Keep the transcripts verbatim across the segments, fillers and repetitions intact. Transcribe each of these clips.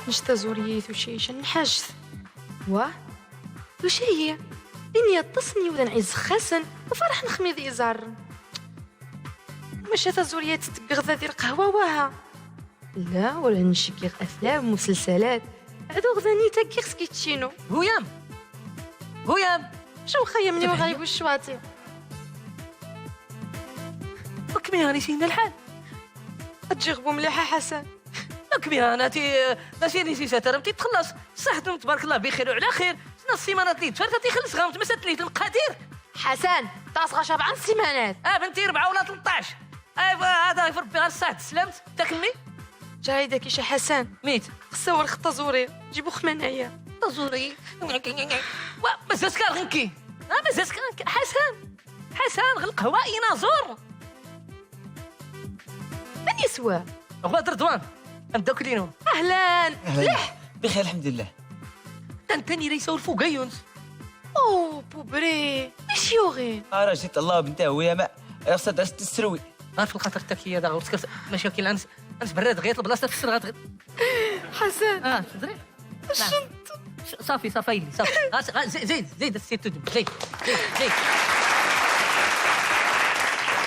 Nec taẓuri tucaycen nḥact. Wah? Tucayi. Ini aṭas n yiwdan izexxasen, ɣef ara ḥnexmid iẓarren. Maca taẓuri ad teggɣ da di lqahwa waha. La, wala nceggiɣ aflam, muselsalat. Ad uɣdan itaggiɣ s kiččinu. Huyam! Huyam! Cewxa yemni uɣaybu ccwaṭi. Kmi għani sinna l-ħal. Ġiɣbu mliḥ a Ḥasan. Kmi għana ti, ma sini si sataram ti txellas. Saḥtum tbark Allah bi xir u ɛla xir. Sna ssimanat li tfarta ti xellas ɣamt ma satlit lqadir. Ḥasan, tasɣa cabɛa n ssimanat. A bnti rebɛa wala tleṭṭac. Aywa, hada ɣef Rebbi ɣer ṣṣaḥ d sslam-t, ta kemmi? Ǧahida kica Ḥasan. Mit? Xsawal x taẓuri, ǧibu xman aya. Taẓuri? Wa, mazal skar ɣnki. Ah, mazal skar ɣnki. Ḥasan! Ḥasan, ɣ lqahwa inaẓur! Man yeswa? Ɣwad Ridwan, amdakkel-inu. Ahlan! Ahlan. Mliḥ! Bixir, lḥemdullah. Tan tani la isawel f ugayyu-ns. Oh, pauvre, acu yuɣin? Ah, راجل الله بنت هوية ما يقصد راس تسروي. غير في الخاطر التاكية دا، غير تكرت مشاكل، أنس، أنس براد، غير البلاصة تكسر، غير. حسن. آه، تدري؟ شنت؟ ش-، صافي، صافي، لي، صافي. غير، غير، زيد، زيد، زيد، السير تدب، زيد، زيد، زيد.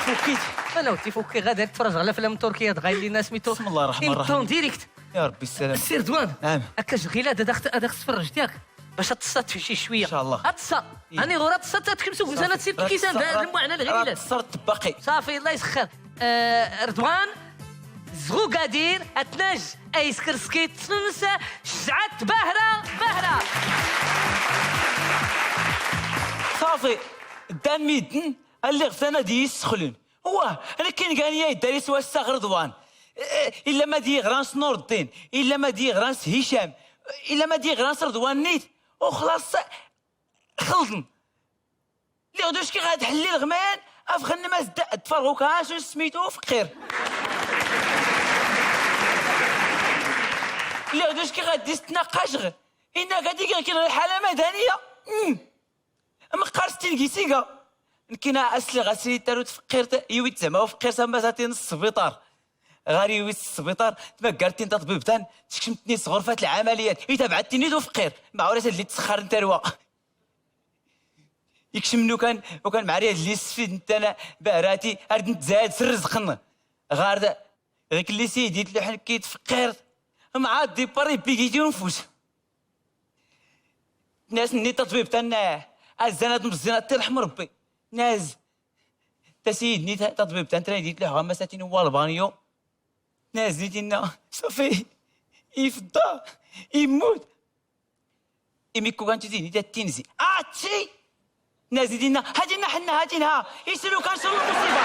فكيت. أنا وتي فكي، غادي تفرج على أفلام تركية، تغايل لي ناس ميتو. بسم الله الرحمن الرحيم. إمتون ديريكت. يا ربي السلام. السير دوان. نعم. هكا شغيلة، هذا خت-، هذا خت تفرج تياك. باش تصات في شي شوية. إن شاء الله. هتصا. إيه. أنا غورا تصات، تكمسو صافي. زانا تسير راه كيسان تص-، هاد راه، المعنى راه الغيلة. تصرت باقي. صافي، الله يسخر. آه، رضوان، زغو قادير، اتناج، ايسكر سكيت، تنسى، شجعت، بهرة، بهرة. صافي، داميدن، اللي غسانا دي يسخلون. واه، انا كاين كاع نيا يداري سوا الساغ رضوان. إيه، الا ما دي غرانس نور الدين، الا ما دي غرانس هشام، الا ما دي غرانس رضوان نيت، وخلاص، خلطن. اللي غدوش كي غاد حلي الغمان، افغن ما زد تفرغو كاش سميتو فقير. اللي غدوش كي غاد يستناقش غ-، إنا غادي كي غير الحالة مدنية. مم. أما قارستي لكي سيكا. نكينا أسلي غاسي تارو تفقير ت-، يويت زعما وفقير سما ساتي نص سبيطار. غاري يويت السبيطار، تما قالتين تطبيب تان، تكشمتني صغرفة العمليات، إي تبعتني دو فقير، مع ورثة اللي تسخر انت روا. يكشم نو كان، وكان معري اللي يستفيد انت انا بهراتي، أرد نتزايد سر رزقنا. غارد، غيك اللي سيدي تلوحن كي تفقير، مع الديبار يبيكي ونفوس. ناس ني تطبيب تنا، الزنات مزينات ترحم ربي. ناس، تا سيدني تا-، تطبيب تان تريدي تلوح غا مساتين هو البانيو. ناس نيتينا، صافي. يفضى، يموت. إميكو كانت تديني تا تنزي. آتشي! ناس دينا، هاتينا حنا، هاتينا، ها. يسلو كان شنو المصيبة؟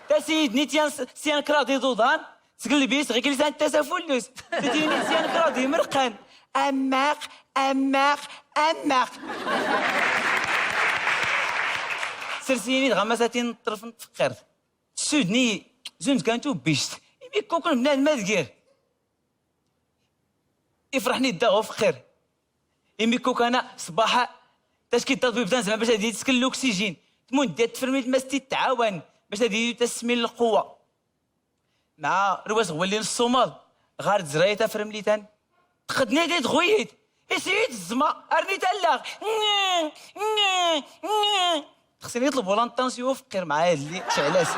تا سيدني تيان س-، سيان كرادي دودان. تقلبيس غير كلسان التسافلس. تديني سيان كرادي مرقان. أماق، أماق، أماق. سرسيني دغا مساتين الطرف نتفكر. سودني زوج كانتو بيشت. يمي كوكو بنادم ما تقير. يفرحني دا غو فقير. يمي كوكو أنا صباح تاش كي الطبيب دان زعما باش غادي يتسكن الأكسجين. تمون ديال التفرميل ما ستي تعاون باش غادي تسمين القوة. مع رواس غولين الصومال، غار تزرايت افرم لي تان. تخدني دي تغويت. اسيت الزما، ارني تالاغ. خصني يطلبوا لانطونسيون فقير معايا اللي شعلاس.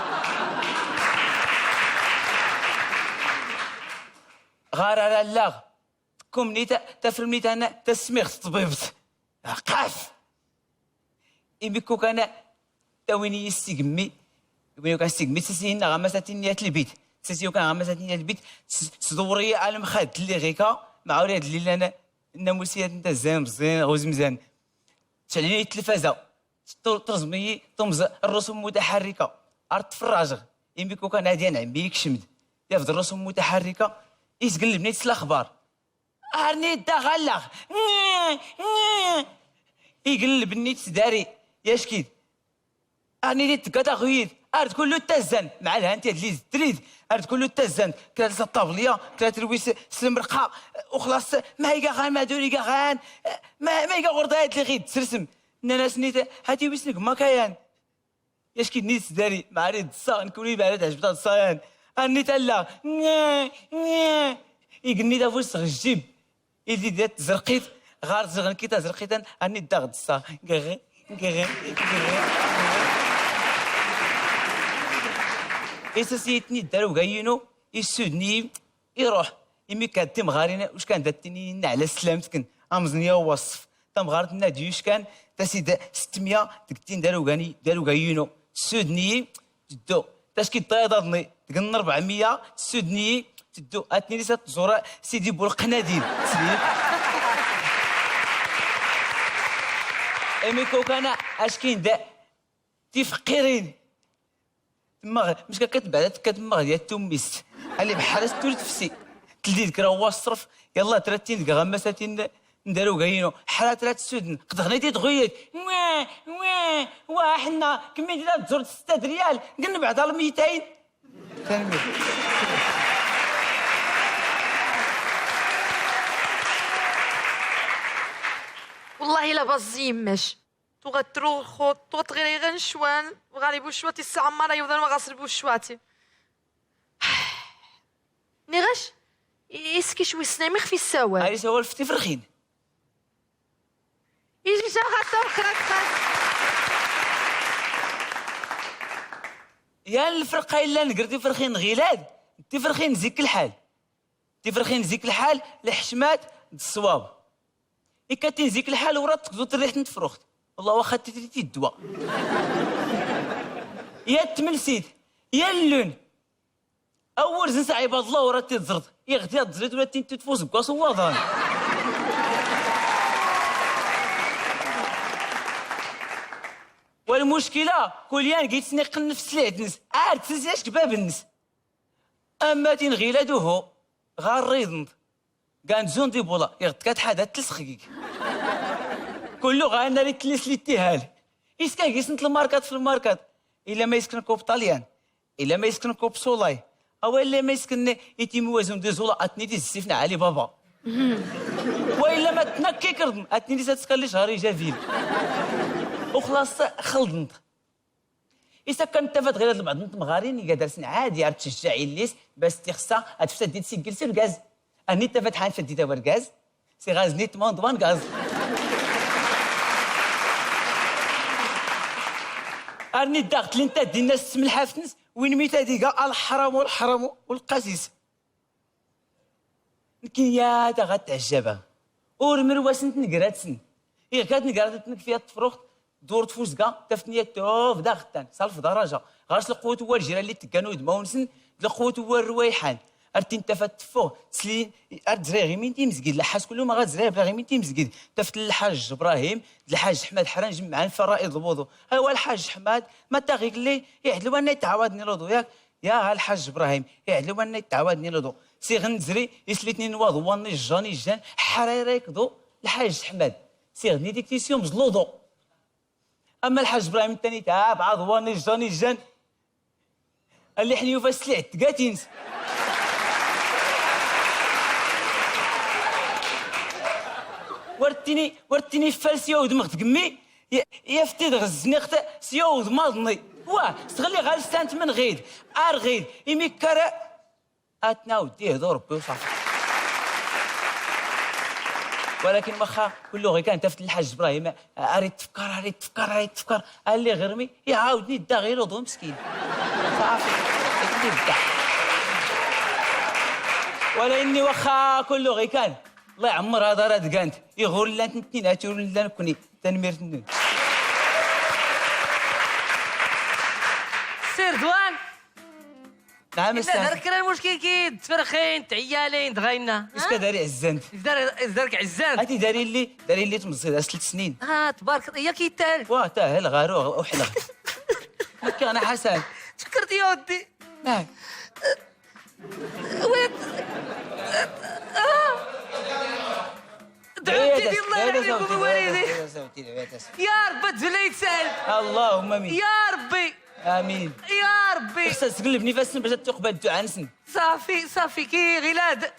غار على اللاغ. كومني تا-، تفرمني تا-، انا تسميخ طبيبت. قاف. إمي كوكا أنا تاويني يستقمي. يقولي كان استقمي تسينا غمسة تنيات البيت. تسيو كان غمسة تنيات البيت. س-، سدوري عالم خاد اللي غيكا. مع ولاد الليل أنا الناموسية نتا زين مزيان، غوز مزيان. تعليني التلفازة. ت-، ترزمي، تمز الرسوم متحركة. أرض فراجغ. إمي كوكا نادي أنا عمي يكشمد. يفضل الرسوم متحركة. يسقل البنيت الأخبار. أرني داغلاغ. يقلب النيت داري. يا شكيد. أرني دي تقاطع غيد. أرد كله تزن. مع الهانتي اللي تريد. أرد كله تزن. كلا الطابلية. كلا تروي س-، سلم رقا. وخلاص. ما هي غان، ما دوري غان. ما، ما هي غرضايا اللي غيد. سرسم. نانا سنيت. هاتي ويسنك ما كاين. ياش كي نيت داري، ما عرفت الصا-، نكوني بعد عجبت الصيان. Arni talla, ŋe, ŋe. Igenni d afus ɣ jjib. Idi dat tzerqit, ɣar zerɣen ki tazerqit, arni ddaɣ d ṣṣa. Ŋeɣe, ŋeɣe, ŋeɣe. Isas-iyi-ten-id daruga-inu, issuden-iyi, iruḥ. Imi kan timɣarin, uckan dat tini n ɛla slamtken, amẓen ya waṣṣf. Tamɣart n ad yuckan, tasid ستمية deg tin daruga-ni, daruga-inu. Ssuden-iyi, teddu. Tackit tayaḍ aḍni, deg n ṛebɛemya, ssuden-iyi, teddu. Atni sa tẓura, Sidi Bulqnadin. Imi kokana, ackin da, tifqirin. Temmaɣ, mecka katbeɛda tekka temmaɣ diya tummist. Ali bḥar as tul tefsi. Teldi deg rawa ṣṣref, yalla trat tin deg ɣammasatin n daruga-inu. Ḥra trat ssuden, qedɣen-it-id ɣuyet. Wa, wa, wa, ḥna, kemmi di la tẓurt setta d riyal, ngen beɛḍ almeytayn. Tanemmirt. Wallahi la baẓẓi yemma-c. Tuɣa truxu, tuɣa tɣiri ɣer ncwan, ɣer ibucwati, ssaɛa mara yewḍan wa ɣas lbucwati. Nniɣ-ac, iskicwi ssnay mi xef issawal. Ar isawal f tifrxin. Ijja ɣer tawxrat xas. Yan lferqa illan ger tifrxin n ɣilad d tifrxin n zik lḥal. Tifrxin zik lḥal, lḥecmat d ṣṣwab. Ikkatin zik lḥal, ur ad tekẓu terriḥt n tefruxt. Wallah, waxxa titrit i ddwa. Ya tmelsit, ya llun. Awur zens ɛibad Allah, ur ad t-id-ẓreḍ. Iɣ t-id-ẓrit, ur ad t-id-tfuz deg wass n waḍan. Walmuckila, kul yan gitsen iqqen nefs sliɛt-nnes, ar tezyac deg bab-nnes. Ama tin ɣilad uhu, ɣar riḍent. Gan zun di bula, iɣ tkatḥa da tlesxgig. Kullu ɣan ar itlis li tihal. Iska gisent lmarkat f lmarkat. Illa ma iskren kup Ṭalyan. Illa ma iskren kup Sulay. Awa illa ma iskren itimiwazun di zula atni di zsif n Ali Baba. Wa illa ma tnakkikrḍen atni di sa tskallic ɣar ijavil. Uxlaṣ xelḍent. Is akka nettafat ɣilad lbeɛḍ n temɣarin iga darsen ɛadi ar tcejjaɛ illi-s, bas tixsa ad tfsa ddit siggel s urgaz. Arni ttafat ḥan tfsa ddit a urgaz, si ɣazni tmond wangaz. Arni ddaɣ tlint ad dinna s tmelḥaft-nnes, win mi tadiga alḥramu, alḥramu, ulqasis. Nekkin ya da ɣa tɛejjaba. Ur mru-asent negrat-sen. Iɣ kat negrat-nsen nekk fiya tefruxt, dur tfuzga, taftni ya tuf da ɣettan, salf daraja. Ɣas lqut n waljiran li teggan udmawen-nsen, d lqut n warrwayḥan. Ar tin tafat teffeɣ, slin, ar d-zriɣ imin timezgid, lḥas kullu ma ɣa d-zriɣ, bɣiɣ imin timezgid. Taft n lḥaj Ibrahim, d lḥaj Ḥmad Ḥran, jemmɛen faraid lwuḍu. Aywa lḥaj Ḥmad, ma taɣ igelli, iɛdel wanna yettɛawaden i luḍu, yak? Ya ha lḥaj Ibrahim, iɛdel wanna yettɛawaden i luḍu. Siɣ nezri, islitni n waḍu wanna ijjan ijjan, ḥrayra ikḍu, lḥaj Ḥmad. Siɣ nni dik tisyum z luḍu. Ama lḥaj Ibrahim ttani ta, bɛaḍ wanna ijjan ijjan. Alli ḥni yufa sliɛt tgat-ins. War ttini, war ttini fals ya udmeɣ tgemmi, Ya-, yaf tid ɣ zniɣ-t s yawḍ maḍni. Wah, s tɣelli ɣal stant men ɣid, ar ɣid, imi kkar a-, ad tnawd dih d urebbi uṣafi. Walakin waxxa kullu ɣi kan taft lḥaj Ibrahim, ar ittefkar, ar ittefkar, ar ittefkar, alli ɣirmi, iɛawdni ddaɣ i luḍu meskin. Ṣafi, ibda. Wala inni waxxa kullu ɣi kan, Allah iɛemmer aḍar ad gant, iɣ ur llant nettni, neɣ ur nella nekkni. Tanemmirt-nwen. Sir Duan. Naɛam, inna Ustaz. Dar kra n muckil ki d tferxin, tɛiyalin, dɣa inna. Is ka dar iɛezzan-t? Is dar, is dar iɛezzan-t? Ati dar illi, dar illi tmeẓẓiḍ as tlet snin. Ah, tbarek, yak ittal. Wa, tahel ɣaru, uḥleɣ. Akka, ana Ḥasan. Tfekkert ya uddi. Naɛam. ويت. آه. دعوتي ديال الله عليكم والوالدين. يا رب تزول يتسال. اللهم امين. يا ربي. امين. يا ربي. خصها تقلبني فاس باش تقبل الدعاء نسن. صافي، صافي، كي غلاد.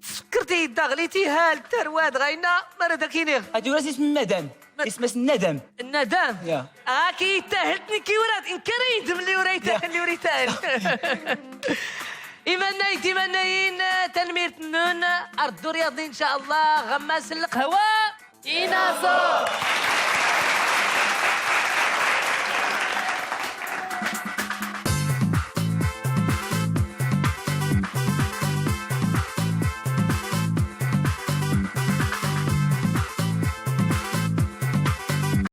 فكرتي داغلي تيهال ترواد غاينا مرة كينيغ. هادي ولا اسم مدام. Isem-as Nnadam. Nnadam. Ya. Aki yettahel, nekki ur ad-, nekki ara yedem li ur yettahel, li ur yettahel. Imannayen d timannayin, tanemmirt-nnun, ar ddu ryaḍi, in ca Allah, ɣ wammas n lqahwa. Inaẓur.